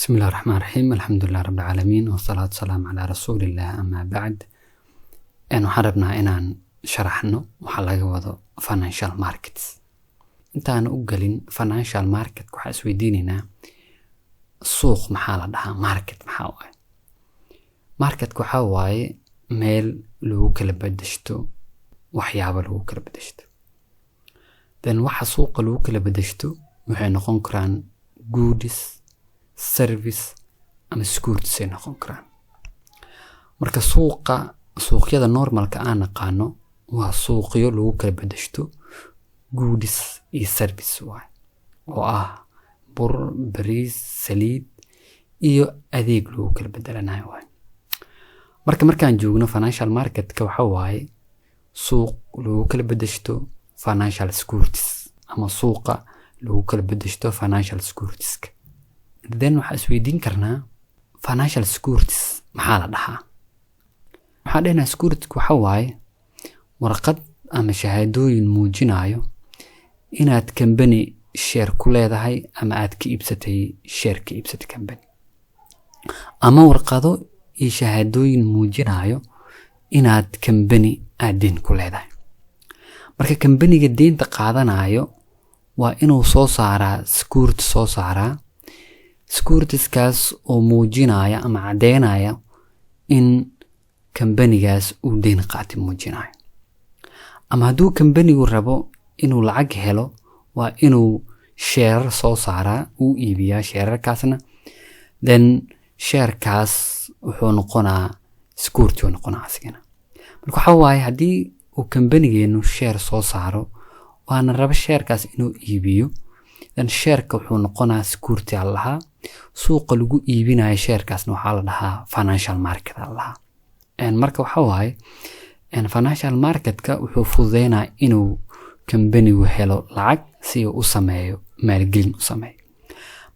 بسم الله الرحمن الرحيم، الحمد لله رب العالمين، والصلاة والسلام على رسول الله، أما بعد. Waxaan rabnaa inaan sharaxno waxaa laga wado financial markets. Intaan u gelin financial market, waxaa isweydiinaynaa: suuq maxaa la dhahaa? Market maxaa waaye? Marketka waxaa waaye meel lagu kala bedeshto waxyaabo lagu kala bedeshto. Then waxa suuqa lagu kala bedeshto waxay noqon karaan goods, service ama securities ay noqon karaan. Marka suuqa, suuqyada normalka aan naqaano waa suuqyo lagu kala bedeshto goods iyo service waay, oo ah bur, bariis, saliid iyo adeeg lagu kala bedelanayo waay. Marka markaan joogno financial marketka, waxa waaye suuq lagu kala bedeshto financial securities ama suuqa lagu kala bedeshto financial securitieska. Then waxaa isweydiin karnaa: financial securities maxaa la dhahaa? Waxaan dhehnaa security waxa waaye warqad ama shahaadooyin muujinayo inaad company share ku leedahay ama aad ka iibsatay share, ka iibsatay company, ama warqado iyo shahaadooyin muujinayo inaad company aad deyn ku leedahay. Marka companyga deynta qaadanayo waa inuu soo saaraa security, soo saaraa securitiskaas oo muujinaya ama caddeynaya in companygaas uu deyn qaatay muujinayo. Ama hadduu companygu rabo inuu lacag helo, waa inuu sheerar soo saaraa, uu iibiyaa sheerarkaasna. Then sharekaas wuxuu noqonaa security uu noqonaa asigana. Marka waxaa waaye, haddii uu companygeenu share soo saaro waana rabo sharekaas inuu iibiyo, then shareka wuxuu noqonaa security aa la dhahaa. Suuqa lagu iibinayo sharekaasna waxaa la dhahaa financial market aa la dhahaa. Marka waxa waaye, financial marketka wuxuu fududeynaa inuu kambanigu helo lacag si uu u sameeyo maalgelin u sameeyo.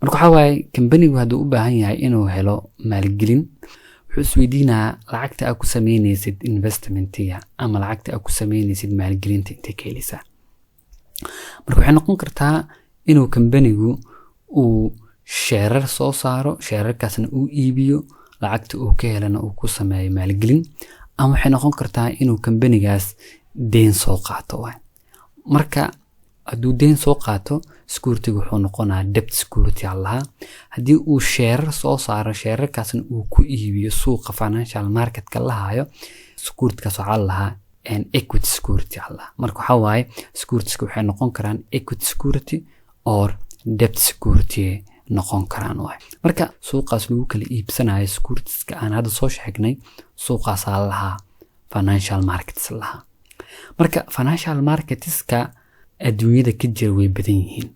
Marka waxaa waaye, kambanigu hadduu u baahan yahay inuu helo maalgelin, wuxuu isweydiinayaa: lacagta aad ku sameynaysid investmentiga ama lacagta aad ku sameynaysid maalgelinta intay ka helaysaa? Marka waxay noqon kartaa inuu kambanigu uu sheerar soo saaro, sheerarkaasna uu iibiyo, lacagta uu ka helana uu ku sameeyo maalgelin. Ama waxay noqon kartaa inuu kambanigaas deyn soo qaato waay. Marka hadduu deyn soo qaato, securityga wuxuu noqonaa debt security aa lahaa. Haddii uu sheerar soo saaro, sheerarkaasna uu ku iibiyo suuqa financial marketka lahayo, securitykaas waxaa la lahaa equity security aa lahaa. Marka waxaa waaye, securitiska waxay noqon karaan equity security or debt security noqon karaan waay. Marka suuqaas lagu kala iibsanayo securitiska aan hadda soo sheegnay, suuqaasaa lahaa financial markets lahaa. Marka financial marketska adduunyada ka jira way badan yihiin.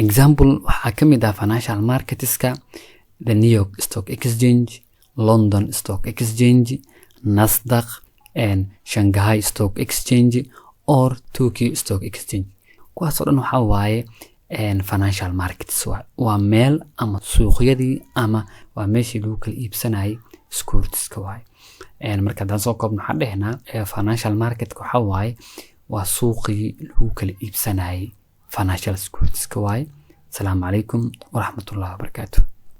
Example waxaa ka mid ah financial marketska the New York Stock Exchange, London Stock Exchange, Nasdaq and Shanghai Stock Exchange or Tokyo Stock Exchange. Kuwaasoo dhan waxaa waaye financial markets. Waa meel ama suuqyadii ama waa meeshii lagu kala iibsanayay securitiska waaye. Marka haddaan soo koobno, waxaan dhehnaa financial marketka waxaa waaye waa suuqii lagu kala iibsanayay financial securitiska waaye. Asalaamu calaykum waraxmatullahi wabarakaatu.